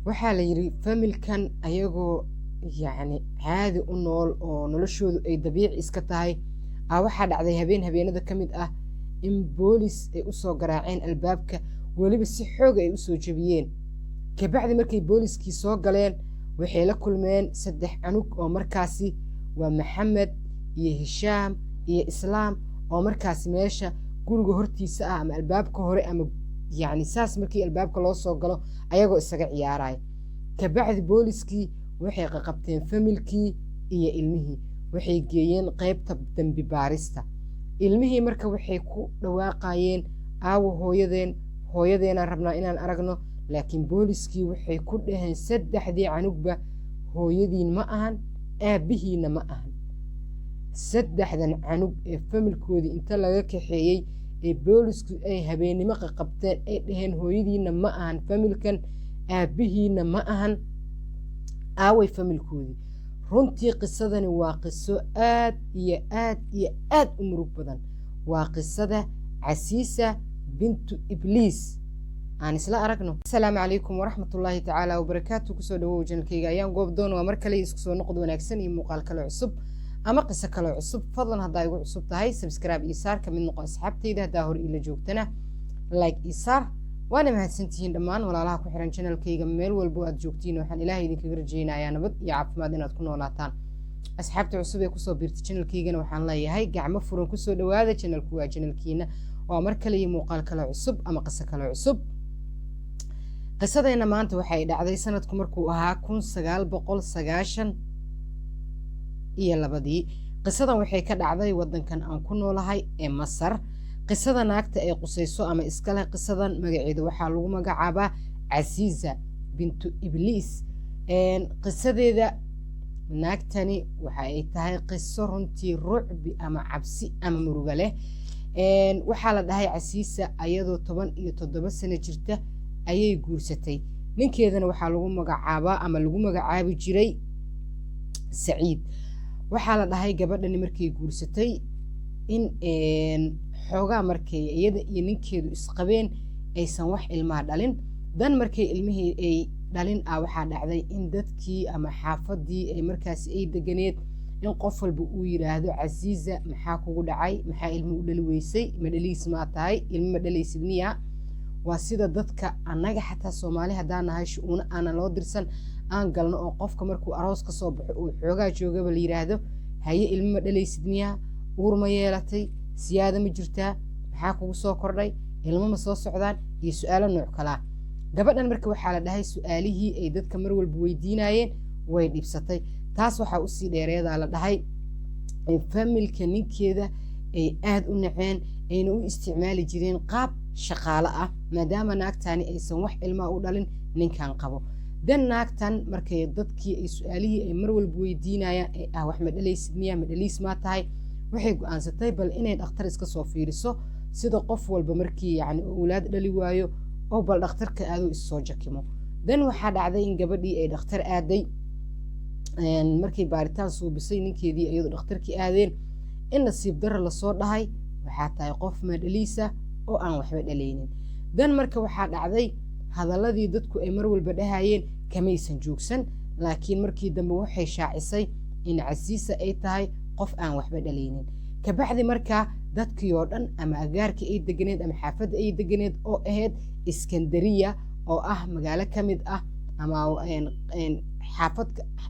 Waxaa la yidhi familkan ayagoo yacni caadi u nool oo noloshoodu ay dabiici iska tahay waxaa dhacday habeen habeenada ka mid ah in boolis ay usoo garaaceen albaabka, weliba si xooga ay usoo jebiyeen. Kabacdi markay booliskii soo galeen, waxay la kulmeen saddex canug oo markaasi waa Maxamed iyo Hishaam iyo Islaam, oo markaasi meesha guriga hortiisa ah ama albaabka hore ama yacni saas markii albaabka loo soo galo ayagoo isaga ciyaaraya. Kabacdi booliskii waxay qaqabteen familkii iyo ilmihii, waxay geeyeen qeybta dembi baarista. Ilmihii marka waxay ku dhawaaqayeen, "Aawo hooyadeen? Hooyadeenaan rabnaa inaan aragno." Laakiin booliskii waxay ku dhaheen saddexdii canugba, "Hooyadiin ma ahan, aabbihiinna ma ahan." Saddexdan canug ee familkoodii inta laga kaxeeyey ee boolisku ay habeennimo qaqabteen, ay dhaheen, "Hooyadiinna ma ahan familkan, aabbihiinna ma ahan," aaway familkoodii? Runtii qisadani waa qiso aad iyo aad iyo aad u murug badan. Waa qisada Casiisa bintu Ibliis. Aan isla aragno. Asalaamu calaykum waraxmatullaahi tacaala wabarakaatu. Kusoo dhawow channelkayga Ayaan Goobdoon. Waa mar kale isku soo noqod wanaagsan iyo muuqaal kale cusub ama qiso kale cusub. Fadlan haddaa igu cusub tahay, subscribe iyo saar, ka mid noqo asxaabtayda. Haddaa hor iila joogtana, like iyo saar. Waana mahadsantihiin dhammaan walaalaha ku xiran channelkayga meel walbo aad joogtiin. Waxaan Ilaahay idinkaga rajaynayaa nabad iyo caafimaad inaad ku noolaataan. Asxaabta cusub ee kusoo biirtay channelkaygana waxaan leeyahay gacmo furan kusoo dhawaada. Channelku waa channelkiina. Waa mar kale iyo muuqaal kale cusub ama qiso kale cusub. Qisadeena maanta waxay dhacday sanadku markuu ahaa 1992-dii. Qisadan waxay ka dhacday wadankan aan ku noolahay ee Masar. Qisada naagta ay qusayso ama iskale qisadan magaceeda waxaa lagu magacaabaa Casiiza bintu Ibliis. Qisadeeda naagtani waxa ay tahay qiso runtii rucbi ama cabsi ama muruga leh. Waxaa la dhahay Casiisa ayadoo 17 sano jirta ayay guursatay. Ninkeedana waxaa lagu magacaabaa ama lagu magacaabi jiray Saciid. Waxaa la dhahay gabadhani markay guursatay in xoogaa markay iyada iyo ninkeedu isqabeen aysan wax ilmaha dhalin. Dan markay ilmihii ay dhalin ah, waxaa dhacday in dadkii ama xaafadii ay markaasi ay deganeed in qof walba uu yiraahdo, "Casiiza, maxaa kugu dhacay? Maxaa ilmo u dhali weysay? Ma dhaliis maa tahay? Ilmo ma dhalaysid miya?" Waa sida dadka annaga xataa Soomaali haddaan nahay, shu-uuna aanan loo dirsan aan galno oo qofka markuu aroos ka soo baxo uu xoogaa joogaba la yiraahdo, "Haye, ilmo ma dhalaysid miyaa? Uur ma yeelatay? Siyaada ma jirtaa? Maxaa kugu soo kordhay? Ilmo ma soo socdaan?" iyo su-aalo nooc kalaa. Gabadhan marka waxaa la dhahay su-aalihii ay dadka mar walba weydiinayeen way dhibsatay. Taas waxaa usii dheereedaa la dhahay in familka ninkeeda ay aada u naceen, ayna u isticmaali jireen qaab shaqaale ah, maadaama naagtani aysan wax ilmaa u dhalin ninkan qabo. Dan naagtan markay dadkii ay su-aalihii ay mar walba weydiinayaan ee ah, "Wax ma dhalaysid miyaa? Ma dhaliis maa tahay?" waxay go-aansatay bal inay dhakhtar iska soo fiiriso, sida qof walba markii yacni owlaad dhali waayo oo bal dhakhtarka aaduu issoo jakimo. Dan waxaa dhacday in gabadhii ay dhakhtar aaday. Markay baaritaan suubisay, ninkeedii iyadoo dhakhtarkii aadeen, in nasiib darro lasoo dhahay, "Waxaa tahay qof madhaliisa oo aan waxba dhalaynin." Dan marka waxaa dhacday hadalladii dadku ay mar walba dhahayeen kamaysan joogsan, laakiin markii dambe waxay shaacisay in Casiisa ay tahay qof aan waxba dhalaynin. Kabacdi markaa dadkii oo dhan ama agaarkii ay deganeed ama xaafadda ay deganeed oo ahayd Iskandariya, oo ah magaalo ka mid ah ama xaafad,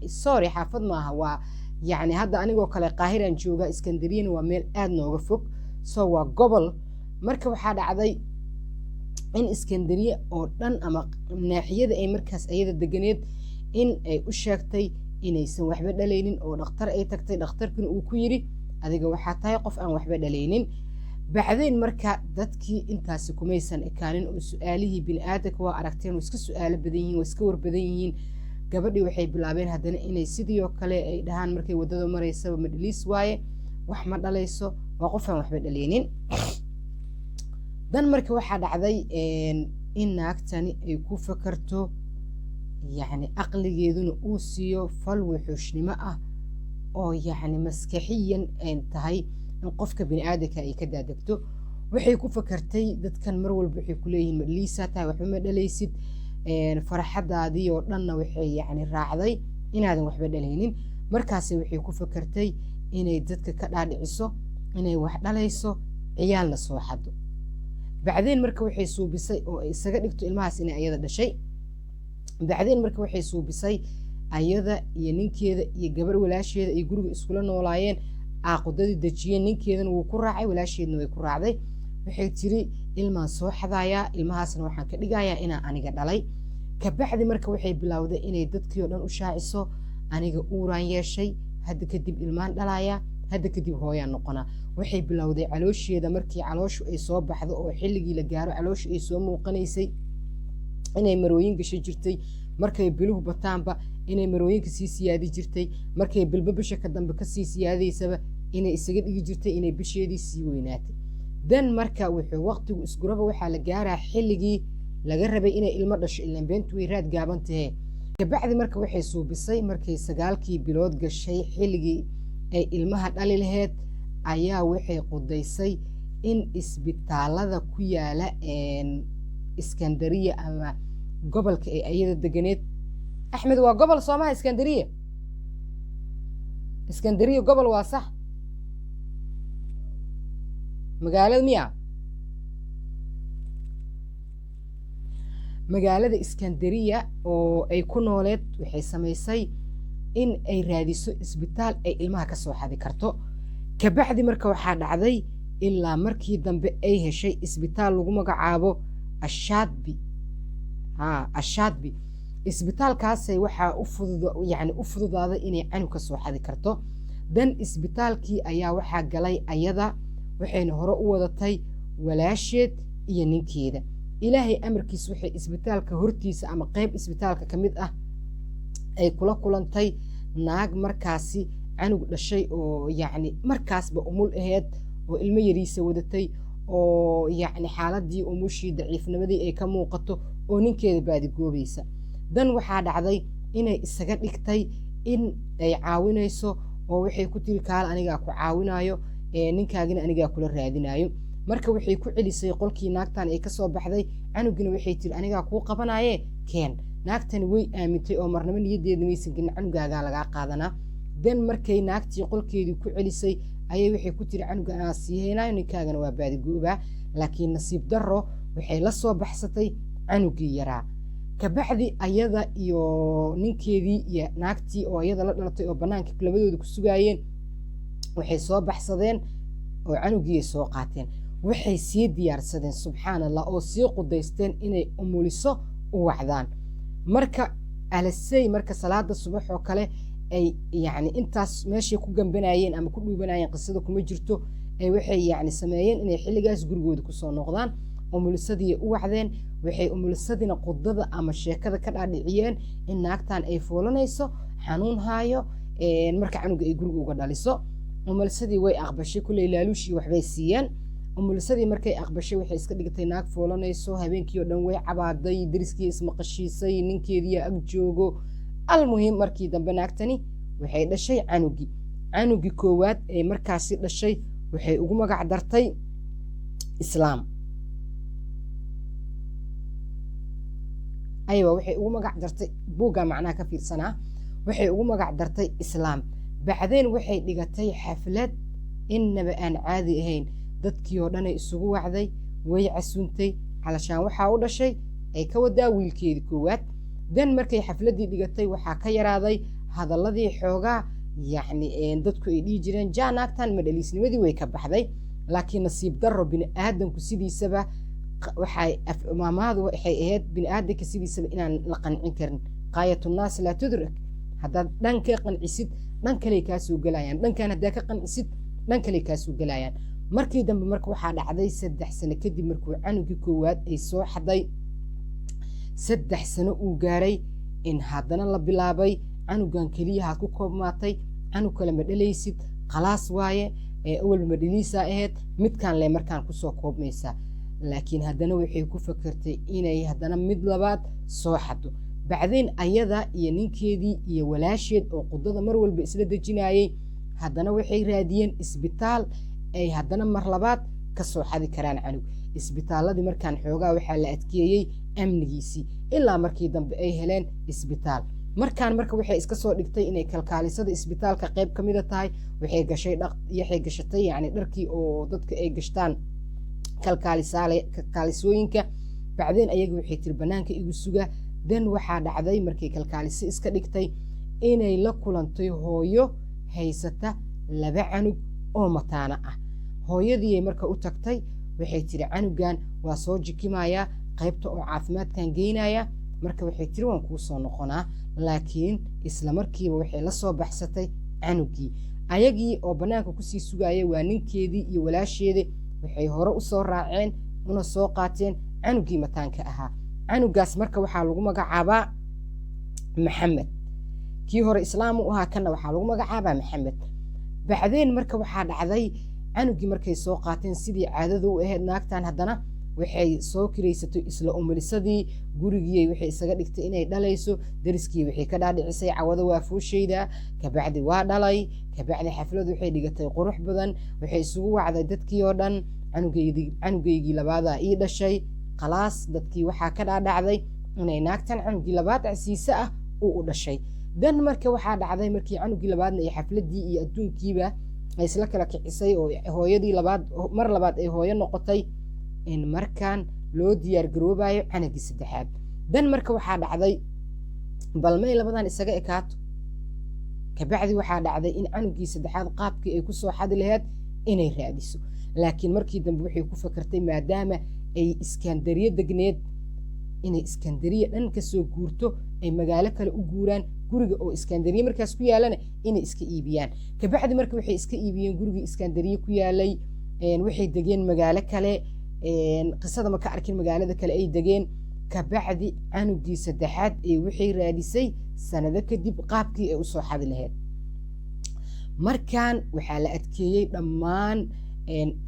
sorry, xaafad maaha, waa yacni hadda anigoo kale Qaahiraan jooga, Iskandariyana waa meel aada nooga fog, so waa gobol. Marka waxaa dhacday in Iskandariya oo dhan ama naaxiyada ay markaas ayada deganeed in ay u sheegtay inaysan waxba dhalaynin oo dhakhtar ay tagtay, dhakhtarkina uu ku yidhi, "Adiga waxaa tahay qof aan waxba dhalaynin." Bacdeen marka dadkii intaasi kumaysan ekaanin oo su-aalihii bini-aadanka waa aragteen, waa iska su-aalo badan yihiin, waa iska war badan yihiin. Gabadhii waxay bilaabeen haddana inay sidii oo kale ay dhahaan markay waddada maraysaba, "Madhaliis waaye, wax ma dhalayso, waa qof aan waxba dhalaynin." Dan marka waxaa dhacday in naagtani ay ku fakarto, yacni aqligeeduna uu siiyo fal wuxuushnimo ah oo yacni maskaxiyan tahay in qofka bini aadanka ay ka daadegto. Waxay ku fakartay, dadkan mar walba waxay kuleeyihiin, "Madhaliisaa tahay, waxba ma dhalaysid." Farxadaadii oo dhanna waxay yacni raacday inaadan waxba dhalaynin. Markaasi waxay ku fakartay inay dadka ka dhaadhiciso inay wax dhalayso, ciyaalna soo xado. Bacdeen marka waxay suubisay oo ay isaga dhigto ilmahaas inay ayada dhashay. Bacdeen marka waxay suubisay ayada iyo ninkeeda iyo gabar walaasheeda ay guriga iskula noolaayeen, aaqudadii dejiyeen. Ninkeedana wuu ku raacay, walaasheedna way ku raacday. Waxay tiri, "Ilmaan soo xadayaa, ilmahaasna waxaan ka dhigayaa inaan aniga dhalay." Kabacdi marka waxay bilowday inay dadkii oo dhan u shaaciso, "Aniga uuraan yeeshay, hadda kadib ilmaan dhalayaa, hadda kadib hooyaan noqonaa." Waxay bilowday caloosheeda markii calooshu ay soo baxdo oo xilligii la gaaro calooshu ay soo muuqanaysay inay marooyin gasho jirtay. Markay biluhu bataanba inay marooyinka sii siyaadi jirtay. Markay bilba bisha ka dambe kasii siyaadaysaba inay isaga dhigi jirtay inay bisheedii sii weynaatay. Dan marka wuxuu waqtigu isguraba, waxaa la gaaraa xilligii laga rabay inay ilmo dhasho, ilaan beentu way raad gaaban tahee. Kabacdi marka waxay suubisay markay 9-kii bilood gashay, xilligii ay ilmaha dhali laheyd, ayaa waxay qudaysay in isbitaalada ku yaala Iskandariya ama gobolka ay ayada deganeed. Axmed, waa gobol soomaha Iskandariya? Iskandariya gobol waa sax, magaalada miya? Magaalada Iskandariya oo ay ku nooleed waxay samaysay in ay raadiso isbitaal ay ilmaha ka soo xadi karto. Kabacdi marka waxaa dhacday ilaa markii dambe ay heshay isbitaal lagu magacaabo Ashaadbi. Ha, Ashaadbi. Isbitaalkaasay waxaa u fudud, yacni u fududaaday inay canug ka soo xadi karto. Dan isbitaalkii ayaa waxaa galay ayada, waxayna hore u wadatay walaasheed iyo ninkeeda. Ilaahay amarkiis, waxay isbitaalka hortiisa ama qeyb isbitaalka ka mid ah ay kula kulantay naag markaasi canug dhashay oo yacni markaasba umul aheyd oo ilmo yariisa wadatay, oo yacni xaaladii umushii daciifnimadii ay ka muuqato oo ninkeeda baadigoobaysa. Dan waxaa dhacday inay isaga dhigtay in ay caawinayso, oo waxay ku tiri, "Kaal, anigaa ku caawinayo, ninkaagina anigaa kula raadinayo." Marka waxay ku celisay qolkii naagtan ay kasoo baxday canugina. Waxay tiri, "Anigaa kuu qabanaye, keen." Naagtani way aamintay oo marnabo niyadeeda maysan gelin canugaagaa lagaa qaadanaa. Dan markay naagtii qolkeedii ku celisay ayay waxay ku tiri, "Canuga anaa sii haynayo, ninkaagana waa baadigoobaa." Laakiin nasiib darro, waxay la soo baxsatay canugii yaraa. Kabacdi ayada iyo ninkeedii iyo naagtii oo iyada la dhalatay oo banaanka labadooda ku sugaayeen waxay soo baxsadeen oo canugiiyay soo qaateen. Waxay sii diyaarsadeen, subxaan Allah, oo sii qudaysteen inay umuliso u wacdaan. Marka alasey marka salaada subax oo kale ay yacni intaas meeshay ku gambanayeen ama ku dhuubanayeen, qisada kuma jirto, ay waxay yacni sameeyeen inay xilligaas gurigooda kusoo noqdaan. Umulisadii u wacdeen. Waxay umulisadina qudada ama sheekada ka dhaadhiciyeen in naagtan ay foolanayso, xanuun haayo, marka canuga ay guriga uga dhaliso. Umulisadii way aqbashay. Kulley laaluushii waxbay siiyeen. Umulisadii markay aqbashay, waxay iska dhigtay naag foolanayso. Habeenkii oo dhan way cabaaday, deriskii ismaqashiisay, ninkeedii ag joogo. Almuhim, markii dambe naagtani waxay dhashay canugii. Canugii koowaad ee markaasi dhashay waxay ugu magac dartay Islaam. Aywa, waxay ugu magac dartay, buugga macnaha ka fiirsanaa, waxay ugu magac dartay Islaam. Bacdeen waxay dhigatay xaflad innaba aan caadi ahayn. Dadkii oo dhanay isugu wacday, way casuuntay, calashaan waxaa u dhashay ay ka wadaa wiilkeedii koowaad. Dan markay xafladdii dhigatay, waxaa ka yaraaday hadalladii xoogaa yacni dadku ay dhihi jireen, "Jaa, naagtan madhaliisnimadii way ka baxday." Laakiin nasiib darro, bini aadamku sidiisaba waxay maamaadu waxay ahayd bini aadamka sidiisaba inaan la qancin karin. Qaayatu nnaas laa tudrak. Haddaad dhan ka qancisid, dhan kaley kaa soo gelayaan. Dhankan haddaa ka qancisid, dhan kaley kaa soo gelayaan. Markii dambe marka waxaa dhacday 3 sano kadib, markuu canugii koowaad ay soo xaday 3 sano uu gaaray, in haddana la bilaabay, "Canugan keliya haad ku koobmaatay, canug kale ma dhalaysid, khalaas waaye, awalba ma dhaliisaa ahayd, midkaan le markaan kusoo koobmaysaa." Laakiin haddana waxay ku fakertay inay haddana mid labaad soo xado. Bacdeen ayada iyo ninkeedii iyo walaasheed oo qudada mar walba isla dejinayey haddana waxay raadiyeen isbitaal ay haddana mar labaad ka soo xadi karaan canug. Isbitaaladii markaan xoogaa waxaa la adkeeyey Amnigiisii ilaa markii dambe ay heleen isbitaal. Markaan marka waxay iska soo dhigtay inay kalkaalisada isbitaalka qayb ka mida tahay. Waxay gashay, waxay gashatay yacni dharkii oo dadka ay gashtaan, kalkaalisaale, kalkaalisooyinka. Bacdeen ayaga waxay tiri, "Banaanka igu suga." Dan waxaa dhacday markay kalkaaliso iska dhigtay inay la kulantay hooyo haysata laba canug oo mataano ah. Hooyadiiyay marka u tagtay. Waxay tiri, "Canugan waa soo jikimayaa, qaybta oo caafimaadkan geynaya." Marka waxay tiri, "Waan kuu soo noqonaa." Laakiin isla markiiba waxay la soo baxsatay canugii. Ayagii oo bannaanka kusii sugaya, waa ninkeedii iyo walaasheedii, waxay hore usoo raaceen una soo qaateen canugii mataanka ahaa. Canugaas marka waxaa lagu magacaabaa Maxamed. Kii hore Islaam u ahaa, kanna waxaa lagu magacaabaa Maxamed. Bacdeen marka waxaa dhacday, canugii markay soo qaateen, sidii caadada u ahayd naagtan haddana waxay soo kiraysatay isla umalisadii gurigii. Waxay isaga dhigtay inay dhalayso. Dariskii waxay ka dhaadhicisay, "Cawado waa fuushayda." Kabacdi waa dhalay. Kabacdi xaflad waxay dhigatay qurux badan. Waxay isugu wacday dadkii oo dhan, "Canugeydii, canugeygii labaadaa ii dhashay." Khalaas, dadkii waxaa ka dhaadhacday inay naagtan canugii labaad Casiise ah uu u dhashay. Dan marka waxaa dhacday, markii canugii labaadna iyo xafladii iyo adduunkiiba ay isla kala kicisay oo hooyadii labaad mar labaad ay hooyo noqotay, in markaan loo diyaar garoobayo canugii saddexaad. Dan marka waxaa dhacday, balmay labadan isaga ekaato. Kabacdi waxaa dhacday in canugii saddexaad qaabkii ay kusoo xadi laheyd inay raadiso. Laakiin markii dambe waxay ku fakartay, maadaama ay Iskandariye degneed, inay Iskandariya dhan kasoo guurto, ay magaalo kale u guuraan, guriga oo Iskandariye markaas ku yaalana inay iska iibiyaan. Kabacdi marka waxay iska iibiyeen gurigii Iskandariye ku yaalay. Waxay degeen magaalo kale. Qisada ma ka arkin magaalada kale ay degeen. Kabacdi canugii saddexaad ee waxay raadisay sanado kadib qaabkii ay usoo xadi lahayd. Markan waxaa la adkeeyey dhammaan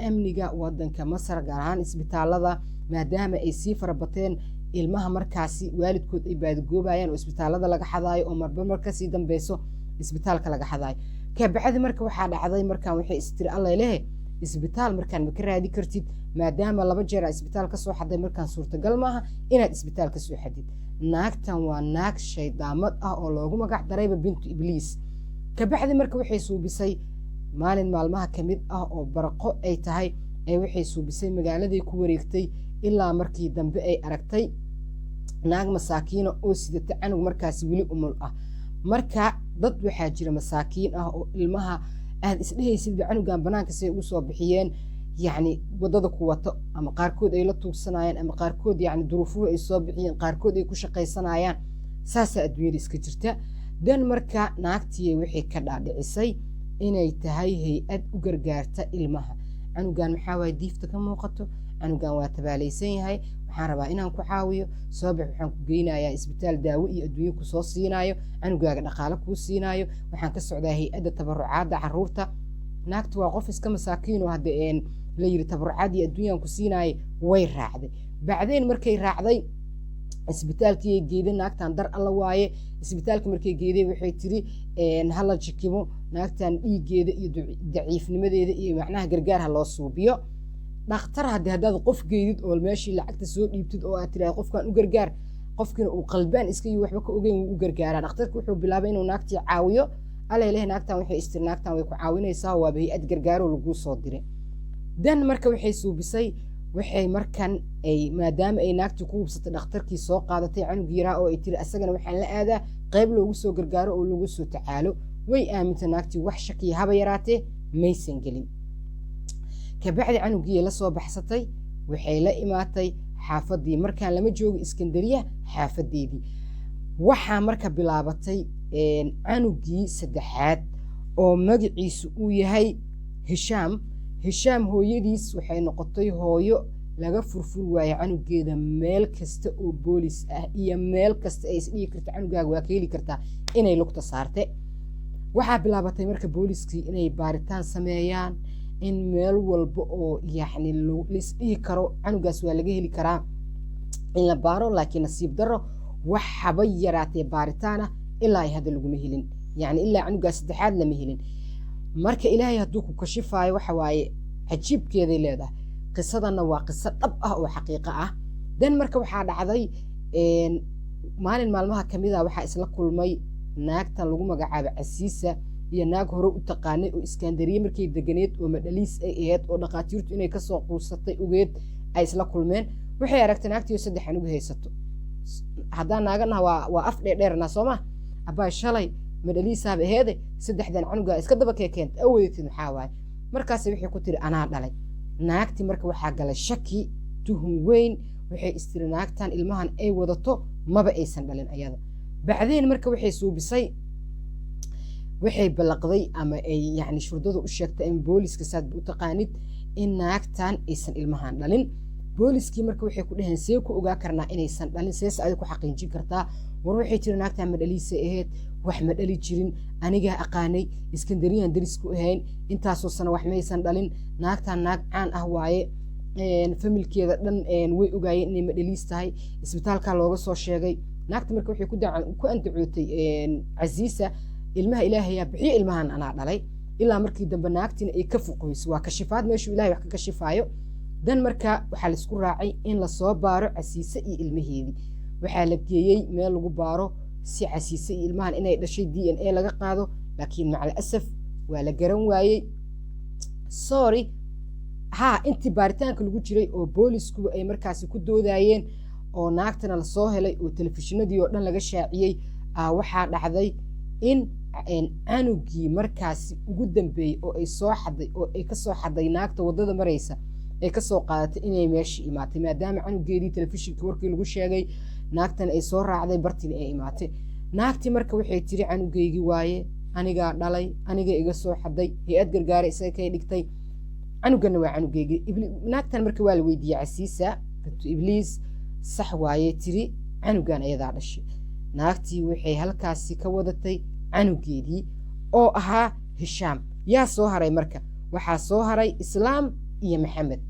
amniga wadanka Masar, gaar ahaan isbitaalada, maadaama ay sii farabateen ilmaha markaasi waalidkood ay baadigoobayaan oo isbitaalada laga xadaayo, oo marba mar kasii dambeyso isbitaalka laga xadaayo. Kabacdi marka waxaa dhacday, markaan waxay istiri, "Allay lehe, isbitaal markaan ma ka raadi kartid, maadaama laba jeer aa isbitaal kasoo xaday. Markaan suurtagal maaha inaad isbitaal kasoo xadid." Naagtan waa naag shaydaamad ah oo loogu magac darayba Bintu Ibliis. Kabacdi marka waxay suubisay, maalin maalmaha kamid ah oo baraqo ay tahay ee waxay suubisay, magaaladay ku wareegtay ilaa markii dambe ay aragtay naag masaakiina oo sidata canug markaasi weli umul ah. Marka dad waxaa jira masaakiin ah oo ilmaha aad isdhehaysidba canugan banaanka say ugu soo bixiyeen, yacni waddada ku wato, ama qaarkood ay la tuugsanayaan, ama qaarkood yacni duruufuhu ay soo bixiyeen, qaarkood ay ku shaqaysanayaan. Saasaa adduunyada iska jirta. Dan marka naagtii waxay ka dhaadhicisay inay tahay hay-ad u gargaarta ilmaha. "Canugan maxaa waaye diifta ka muuqato? Canugan waa tabaalaysan yahay. Waxaan rabaa inaan ku caawiyo. Soo bax, waxaan ku geynayaa isbitaal, daawo iyo adduunyo kusoo siinaayo, canugaaga dhaqaale kuu siinaayo. Waxaan ka socdaa hay-adda tabarucaadda caruurta." Naagtu waa qof iska masaakiino hadda een la yiri tabarucaad iyo adduunyaan ku siinaayay. Way raacday. Bacdeen markay raacday, isbitaalkii geeday. Naagtan dar alla waaye. Isbitaalka markay geeday, waxay tiri, "Hala jikimo naagtan, dhiiggeeda iyo daciifnimadeeda iyo macnaha gargaar ha loo suubiyo." Dhakhtar haddii haddaad qof geydid oo meeshii lacagta soo dhiibtid oo aad tiraahdo, "Qofkan u gargaar," qofkiina uu qalbaan iska iyo waxba ka ogeyn, wuu u gargaaraa. Dhakhtarka wuxuu bilaabay inuu naagtii caawiyo. Alla ilahi, naagtan waxay istiri, naagtan way ku caawinaysaa, waaba hay-ad gargaaroo laguu soo diray. Dan marka waxay suubisay, waxay markan ay maadaama ay naagtii ku hubsatay, dhakhtarkii soo qaadatay canugii yaraa oo ay tiri, "Asagana waxaan la aadaa qayb loogu soo gargaaro oo lagu soo tacaalo." Way aamintay naagtii, wax shakiya haba yaraatee maysan gelin. Kabacdi canugii la soo baxsatay, waxay la imaatay xaafadii. Markaan lama joogo Iskandariya, xaafadeedii. Waxaa marka bilaabatay canugii saddexaad oo magaciisu uu yahay Hishaam. Hishaam hooyadiis waxay noqotay hooyo laga furfur waayo canugeeda. Meel kasta oo boolis ah iyo meel kasta ay isdhihi karto canugaaga waa ka heli kartaa inay lugta saarte. Waxaa bilaabatay marka booliskii inay baaritaan sameeyaan, in meel walba oo yacni laisdhihi karo canugaas waa laga heli karaa in la baaro. Laakiin nasiib darro, wax haba yaraatee baaritaan ah ilaa ay hadda laguma helin, yacni ilaa canugaas saddexaad lama helin. Marka Ilaahay hadduu ku kashifaayo, waxa waaye cajiibkeeday leedahay. Qisadanna waa qiso dhab ah oo xaqiiqo ah. Dan marka waxaa dhacday maalin maalmaha kamid ah, waxaa isla kulmay naagtan lagu magacaabo Casiisa iyo naag hore u taqaanay oo Iskandariye markay deganeed oo madhaliis ay ahayd oo dhakhaatiirtu inay kasoo quusatay ogeed ay isla kulmeen. Waxay aragtay naagtiyo saddex anugu haysato. Haddaan naaganaha waa af dheerdheerna, soo ma abbaa? Shalay madhaliisaaba aheede, saddexdan canugaa iska daba keekeenta awadatid, maxaa waaye? Markaas waxay ku tiri, "Anaa dhalay." Naagtii marka waxaa galay shaki, tuhum weyn. Waxay istiri, naagtan ilmahan ay wadato maba aysan dhalin ayada. Bacdeen marka waxay suubisay, waxay ballaqday ama ay yani shurdada u sheegtay ama booliska saad u taqaanid in naagtan aysan ilmahan dhalin. Booliskii marka waxay ku dhaheen, "See ku ogaa karnaa inaysan dhalin? Seese adi ku xaqiijin kartaa?" "War," waxay tiri, "naagtan ma dhaliisay ahayd, wax ma dhali jirin, anigaa aqaanay, Iskandariyan daris ku ahayn intaasoo sano, wax maysan dhalin. Naagtan naag caan ah waaye, familkeeda dhan way ogaayeen inay madhaliis tahay, isbitaalkaa looga soo sheegay." Naagta marka waxay ku andacootay Casiisa, "Ilmaha Ilaahayaa bixiyo, ilmahan anaa dhalay." Ilaa markii dambe naagtiina ay ka fuqoyso. Waa kashifaad meeshuu Ilahay wax ka kashifaayo. Dan marka waxaa laisku raacay in lasoo baaro Casiise iyo ilmaheedii. Waxaa la geeyey meel lagu baaro si Casiise iyo ilmahan inay dhashay DNA laga qaado, laakiin macal asaf waa la garan waayey. Sorry, ha, intii baaritaanka lagu jiray oo boolisku ay markaasi ku doodayeen oo naagtana lasoo helay oo telefishinadii oo dhan laga shaaciyey, waxaa dhacday in canugii markaasi ugu dambeeyey oo ay soo xaday oo ay kasoo xaday naagta waddada maraysa ay kasoo qaadatay inay meesha imaatay, maadaama canugeedii telefishinka warkii lagu sheegay, naagtan ay soo raacday, bartiina ay imaatay. Naagtii marka waxay tiri, "Canugeygii waaye, anigaa dhalay, aniga iga soo xaday, hay-ad gargaara isaga kay dhigtay, canuganna waa canugeygii." Naagtan marka waa la weydiiyey, Casiisa bintu Ibliis, "Sax waaye," tiri, "canugan ayadaa dhashay." Naagtii waxay halkaasi ka wadatay canugeedii oo ahaa Hishaam. Yaa soo haray marka? Waxaa soo haray Islaam iyo Maxamed.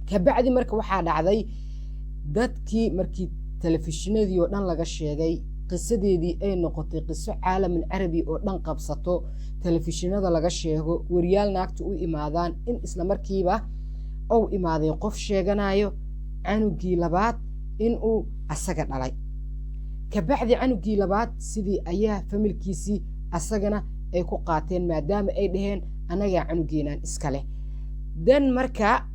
Kabacdi marka waxaa dhacday, dadkii markii telefishinadii oo dhan laga sheegay, qisadeedii ay noqotay qiso caalamul carabi oo dhan qabsato, telefishinada laga sheego, wariyaal naagta u imaadaan, in isla markiiba ou imaaday qof sheeganayo canugii labaad inuu asaga dhalay. Kabacdi canugii labaad sidii ayaa familkiisii asagana ay ku qaateen, maadaama ay dhaheen, "Annagaa canugeenaan iska leh." Dan marka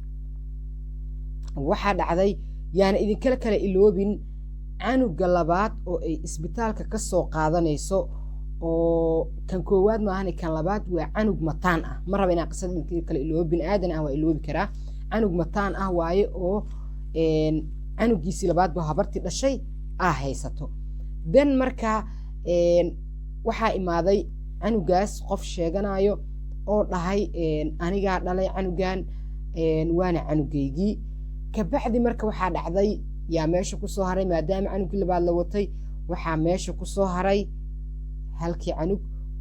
waxaa dhacday, yaana idinkala kala iloobin, canuga labaad oo ay isbitaalka ka soo qaadanayso oo kan koowaad maahane, kan labaad waa canug mataan ah. Ma raba inaan qisada idinka kala iloobo, bini aadan ah waa iloobi karaa. Canug mataan ah waaye oo canugiisii labaad ba habartii dhashay aa haysato. Dan marka waxaa imaaday canugaas qof sheeganayo oo dhahay, "Anigaa dhalay canugan, waana canugeygii." Kabacdi marka waxaa dhacday, yaa meesha kusoo haray? Maadaama canugii labaad la watay, waxaa meesha kusoo haray halkii canug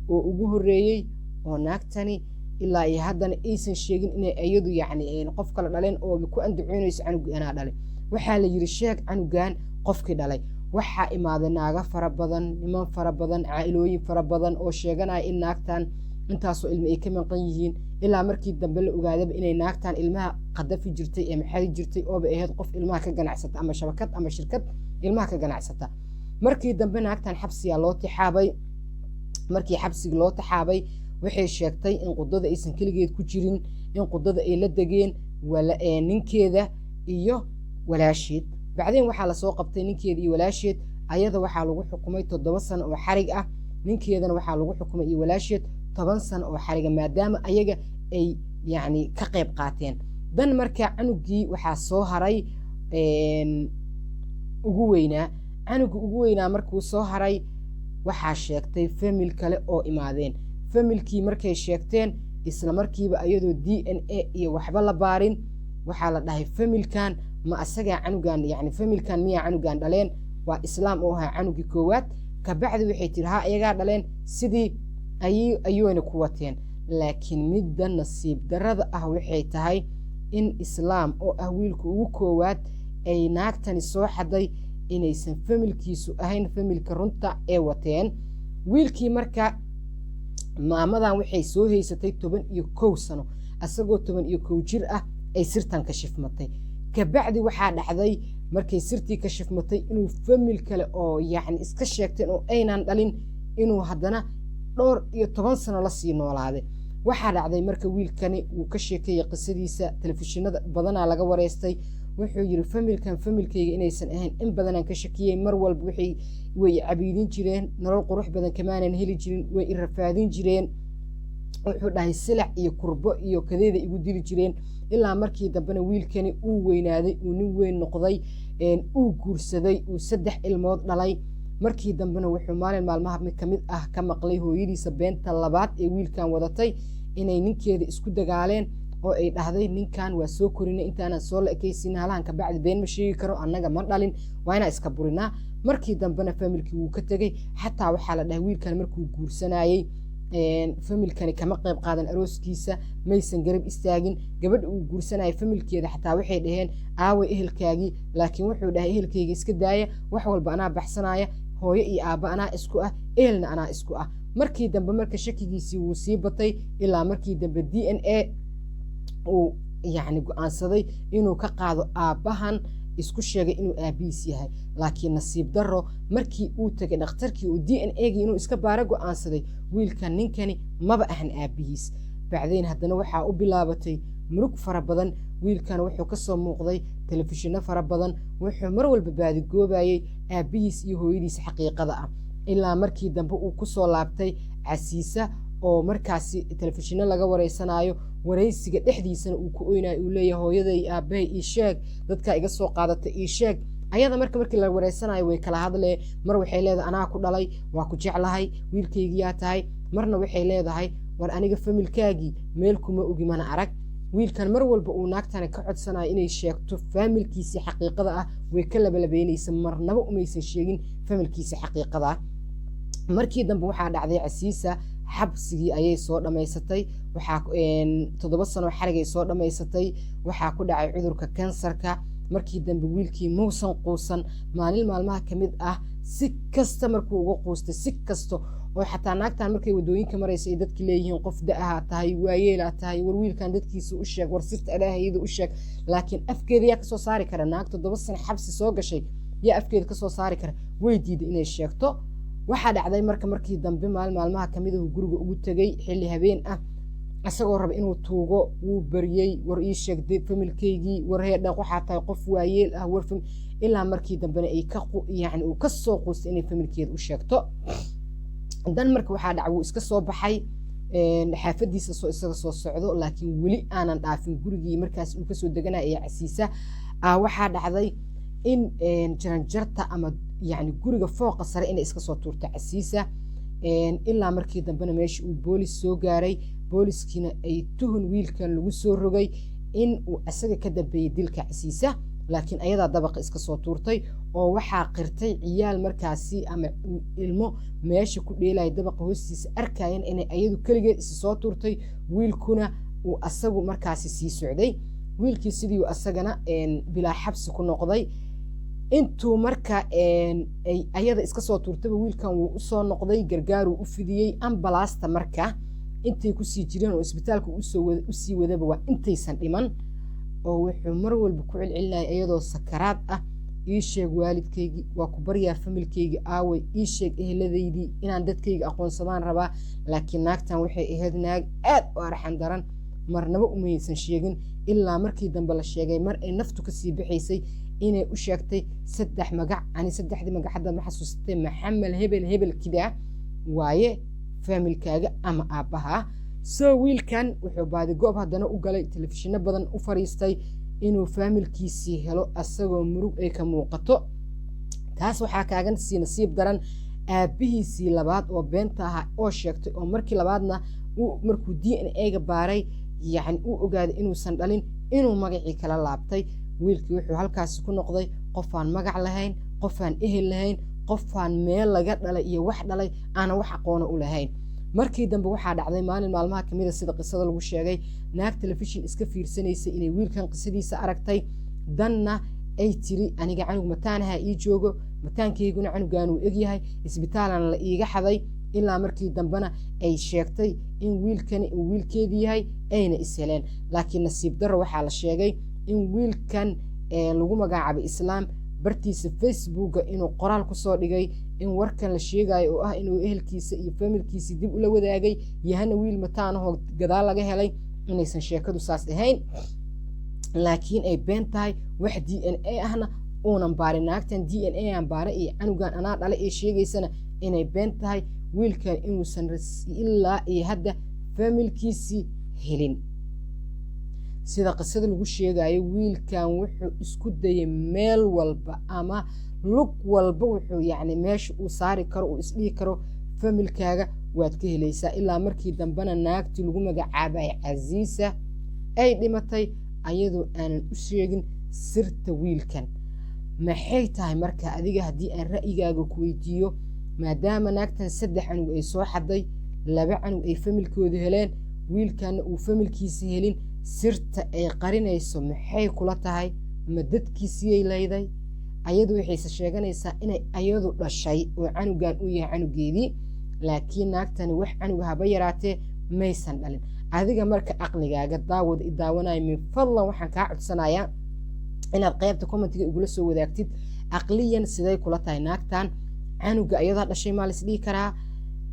oo ugu horreeyey oo naagtani ilaa iyo haddana aysan sheegin inay iyadu yacni qof kale dhaleen oo ku andacoonayso, "Canugii anaa dhalay." Waxaa la yidhi, "Sheeg canugan qofkii dhalay." Waxaa imaaday naago fara badan, niman fara badan, caa'ilooyin fara badan oo sheeganaya in naagtan intaasoo ilmo ay ka maqan yihiin, ilaa markii dambe la ogaadaba inay naagtan ilmaha qadafi jirtay ee maxadi jirtay, ooba ahayd qof ilmaha ka ganacsata ama shabakad ama shirkad ilmaha ka ganacsata. Markii dambe naagtan xabsiyaa loo tixaabay. Markii xabsiga loo taxaabay, waxay sheegtay in qudada aysan keligeed ku jirin, in qudada ay la degeen ninkeeda iyo walaasheed. Bacdeen waxaa lasoo qabtay ninkeeda iyo walaasheed. Ayada waxaa lagu xukumay 7 sano oo xarig ah, ninkeedana waxaa lagu xukumay iyo walaasheed 10 sano oo xariga, maadaama ayaga ay yacni ka qayb qaateen. Dan marka canugii waxaa soo haray ugu weynaa. Canuga ugu weynaa markuu soo haray, waxaa sheegtay famil kale oo imaadeen. Familkii markay sheegteen, isla markiiba iyadoo DNA iyo waxba la baarin, waxaa la dhahay, "Familkan ma asagaa canugan? Yani familkan miyaa canugan dhaleen?" Waa Islaam oo ahaa canugii koowaad. Kabacdi waxay tiri, "Ha, iyagaa dhaleen." Sidii ayay ayuuna ku wateen. Laakiin midda nasiib darrada ah waxay tahay in Islaam oo ah wiilka ugu koowaad ay naagtani soo xaday inaysan familkiisu ahayn familka runta ee wateen wiilkii. Marka maamadan waxay soo haysatay 11 sano, asagoo 11 jir ah ay sirtan ka shifmatay. Kabacdi waxaa dhacday Markay sirtii ka shifmatay inuu famil kale oo yacni iska sheegteen oo aynaan dhalin, inuu haddana dhowr iyo toban sano lasii noolaaday. Waxaa dhacday marka wiilkani wuu ka sheekeeyey qisadiisa, telefishinada badanaa laga wareystay. Wuxuu yiri, familkan familkayga inaysan ahayn in badanaan ka shakiyey. Mar walba waxay way cabiidin jireen, nolol qurux badan kamaanan heli jirin, way i rafaadin jireen. Wuxuu dhahay, silac iyo kurbo iyo kadeeda igu dili jireen. Ilaa markii dambena wiilkani uu weynaaday, uu nin weyn noqday, uu guursaday, uu 3 ilmood dhalay. Markii dambena wuxuu maalin maalmaha mid kamid ah ka maqlay hooyadiisa beenta labaad ee wiilkan wadatay inay ninkeeda isku dagaaleen, oo ay dhahday, ninkan waa soo korinay intaanan soo la ekaysin, halahan kabacdi been ma sheegi karo, annaga ma dhalin, waa inaan iska burinaa. Markii dambena familkii wuu ka tegey. Xataa waxaa la dhahay, wiilkan markuu guursanayey familkani kama qayb qaadan arooskiisa, maysan garab istaagin. Gabadha uu guursanayay familkeeda xataa waxay dhaheen, aaway ehelkaagii? Laakiin wuxuu dhahay, ehelkayga iska daaya, wax walba anaa baxsanaya, hooyo iyo aabba anaa isku ah, ehelna anaa isku ah. Markii dambe marka shakigiisii wuu sii batay, ilaa markii dambe DNA uu yacni go-aansaday inuu ka qaado aabbahan isku sheegay inuu aabihiis yahay. Laakiin nasiib darro, markii uu tegay dhakhtarkii uu DNA-gii inuu iska baaro go-aansaday, wiilkan ninkani maba ahan aabihiis. Bacdayn haddana waxaa u bilaabatay murug fara badan. Wiilkan wuxuu kasoo muuqday telefishinno fara badan. Wuxuu mar walba baadigoobayay aabihiis iyo hooyadiis xaqiiqada ah, ilaa markii dambe uu kusoo laabtay Casiisa oo markaasi telefishinno laga wareysanayo. Wareysiga dhexdiisana uu ku oynayo, uu leeyahay, hooyaday, aabahay ii sheeg, dadkaa iga soo qaadatay ii sheeg. Ayada marka markii la wareysanayo way kala hadlee. Mar waxay leedahay, anaa ku dhalay, waa ku jeclahay, wiilkaygiyaa tahay. Marna waxay leedahay, war aniga familkaagii meel kuma ogi, mana arag. Wiilkan mar walba uu naagtani ka codsanayo inay sheegto faamilkiisii xaqiiqada ah, way ka labalabeynaysa, marnaba umaysan sheegin familkiisii xaqiiqada ah. Markii dambe waxaa dhacday, Casiisa xabsigii ayay soo dhammaysatay. Waxaa 7 sano xarigay soo dhammaysatay. Waxaa ku dhacay cudurka kansarka. Markii dambe wiilkii muusan quusan. Maalin maalmaha ka mid ah, si kasta markuu uga quustay, si kasta oo xataa naagtan markay wadooyinka maraysa ay dadki leeyihiin, qof da-ahaa tahay, waayeelaa tahay, war wiilkan dadkiisa u sheeg, war sirta ilaahayada u sheeg, laakiin afkeeda yaa kasoo saari kara? Naag 7 sano xabsi soo gashay yaa afkeeda kasoo saari kara? Way diiday inay sheegto. Waxaa dhacday marka, markii dambe maalin maalmaha kamid ahu guriga ugu tegay xilli habeen ah, isagoo raba inuu tuugo. Wuu baryey, war ii sheeg familkeygii, war heedhaq, waxaa tahay qof waayeel ah, war. Ilaa markii dambena ay ka yani uu kasoo quustay inay familkeeda u sheegto. Dan marka waxaa dhaca, wuu iska soo baxay xaafadiisa, soo isaga soo socdo, laakiin weli aanan dhaafin gurigii markaas uu kasoo deganaya ee Casiisa. Waxaa dhacday in jaranjarta ama yani guriga fooqa sare inay iska soo tuurto Casiisa, ilaa markii dambena meesha uu boolis soo gaaray. Booliskiina ay tuhun wiilkan lagu soo rogay in uu isaga ka dambeeyey dilka Casiisa, laakiin ayadaa dabaqa iska soo tuurtay, oo waxaa qirtay ciyaal markaasi ama ilmo meesha ku dheelaya dabaqa hoostiisa arkayan inay ayadu keligeed isa soo tuurtay, wiilkuna uu asagu markaasi sii socday. Wiilkii sidii asagana bilaa xabsi ku noqday. Intuu marka ay ayada iska soo tuurtaba, wiilkan wuu usoo noqday, gargaaruu u fidiyey. Ambalaasta marka intay kusii jireen oo isbitaalka usii wadaba, waa intaysan dhiman, oo wuxuu mar walba ku celcelinaya iyadoo sakaraad ah, ii sheeg waalidkaygii, waa ku baryaa, familkaygii aaway? Ii sheeg eheladaydii, inaan dadkayga aqoonsadaan rabaa. Laakiin naagtan waxay ahayd naag aad u arxan daran, marnaba umaysan sheegin, ilaa markii dambe la sheegay mar ay naftu kasii baxaysay inay u sheegtay saddex magac. Ani saddexdii magac hadda ma xasuusatay, Maxamed hebel hebel kidaa waaye faamilkaaga ama aabbaha. So wiilkan wuxuu baadigoob haddana u galay, telefishino badan u fariistay inuu faamilkiisii helo, asagoo murug ay ka muuqato. Taas waxaa kaaga sii nasiib daran aabbihiisii labaad oo beenta ahaa oo sheegtay, oo markii labaadna markuu DNA-ga baaray, yacni uu ogaaday inuusan dhalin, inuu magacii kala laabtay. Wiilkii wuxuu halkaasi ku noqday qofaan magac lahayn, qofaan ehel lahayn, qofaan meel laga dhalay iyo wax dhalay aanan wax aqoona u lahayn. Markii dambe waxaa dhacday, maalin maalmaha kamid a, sida qisada lagu sheegay, naag telefishin iska fiirsanaysay inay wiilkan qisadiisa aragtay, danna ay tiri, aniga canug mataanaha ii joogo, mataankayguna canugaanuu egyahay, isbitaalana la iiga xaday. Ilaa markii dambena ay sheegtay in wiilkani uu wiilkeedii yahay, ayna is heleen. Laakiin nasiib darro, waxaa la sheegay in wiilkan lagu magacaabay Islaam Bartiisa Facebooka inuu qoraal kusoo dhigay in warkan la sheegayo oo ah inuu ehelkiisa iyo familkiisa dib ula wadaagay yahana wiil mataanahoo gadaal laga helay inaysan sheekadu saas ahayn, laakiin ay been tahay. Wax DNA ahna uunan baarin. Naagtan DNA aan baara iyo canugan anaa dhala ee sheegaysana inay been tahay, wiilkan inuusan ilaa iyo hadda familkiisii helin. Sida qisada lagu sheegayo, wiilkan wuxuu isku dayay meel walba ama lug walba, wuxuu yacni meesha uu saari karo uu isdhihi karo familkaaga waad ka helaysaa, ilaa markii dambena naagtii lagu magacaabay Casiisa ay dhimatay ayadoo aanan u sheegin sirta wiilkan. Maxay tahay marka adiga haddii aan ra'yigaaga ku weydiiyo, maadaama naagtan saddex canug ay soo xaday, laba canug ay familkooda heleen, wiilkanna uu familkiisa helin, sirta ay qarinayso maxay kula tahay? Ma dadkiisiyay layday? Ayadu waxayse sheeganaysaa inay ayadu dhashay oo canugan uu yahay canugeedii, laakiin naagtani wax canuga haba yaraatee maysan dhalin. Adiga marka aqligaaga, daawad i daawanaya, min fadlan waxaan kaa codsanayaa inaad qaybta commentiga igula soo wadaagtid aqliyan siday kula tahay. Naagtan canuga ayadaa dhashay maa laisdhihi karaa?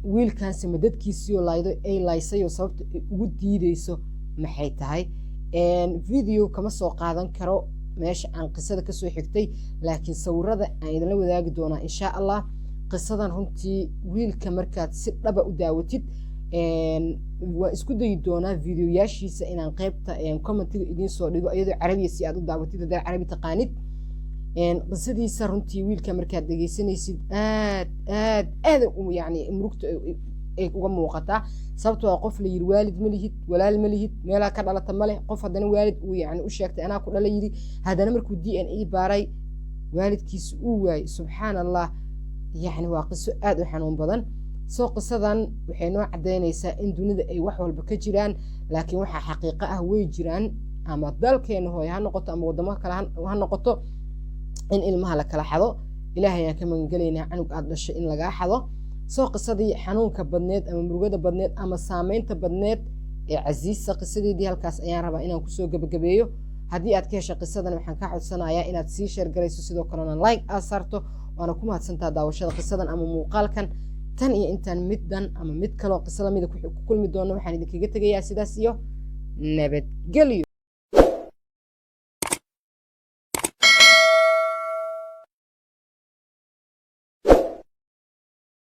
Wiilkanse ma dadkiisiioo laydo ay laysayoo sababta ay ugu diideyso maxay tahay? Video kama soo qaadan karo meesha aan qisada kasoo xigtay, laakiin sawirada aan idinla wadaagi doonaa insha Allah. Qisadan runtii wiilka markaad si dhaba u daawatid, waa isku dayi doonaa videoyaashiisa inaan qeybta commentiga idiin soo dhigo iyadoo Carabiya si aad u daawatid haddaad Carabi taqaanid. Qisadiisa runtii wiilka markaad dhegeysanaysid aad aad aad yani murugta ay uga muuqataa, sababtoo ah qof la yiri waalid ma lihid, walaal ma lihid, meelaa ka dhalata ma leh, qof haddana waalid uu yani u sheegtay anaa ku dhala yiri, haddana markuu DNA baaray waalidkiisa uu waayey. Subxaan Allah, yani waa qiso aad u xanuun badan. Soo qisadan waxay noo caddaynaysaa in dunida ay wax walba ka jiraan, laakiin waxaa xaqiiqo ah way jiraan, ama dalkeena hooye ha noqoto ama waddamo kale ha noqoto, in ilmaha la kala xado. Ilaahay ayaan ka magangelaynaa canug aad dhashay in lagaa xado. Soo qisadii xanuunka badneed ama murugada badneed ama saameynta badneed ee Casiisa, qisadeedii halkaas ayaan rabaa inaan kusoo gebagabeeyo. Haddii aad ka heshay qisadan, waxaan kaa codsanayaa inaad sii share garayso, sidoo kalena like aad saarto. Waana ku mahadsantaha daawashada qisadan ama muuqaalkan. Tan iyo intaan middan ama mid kaloo qiso lamida ku kulmi doono, waxaan idinkaga tegayaa sidaas iyo nabadgelyo.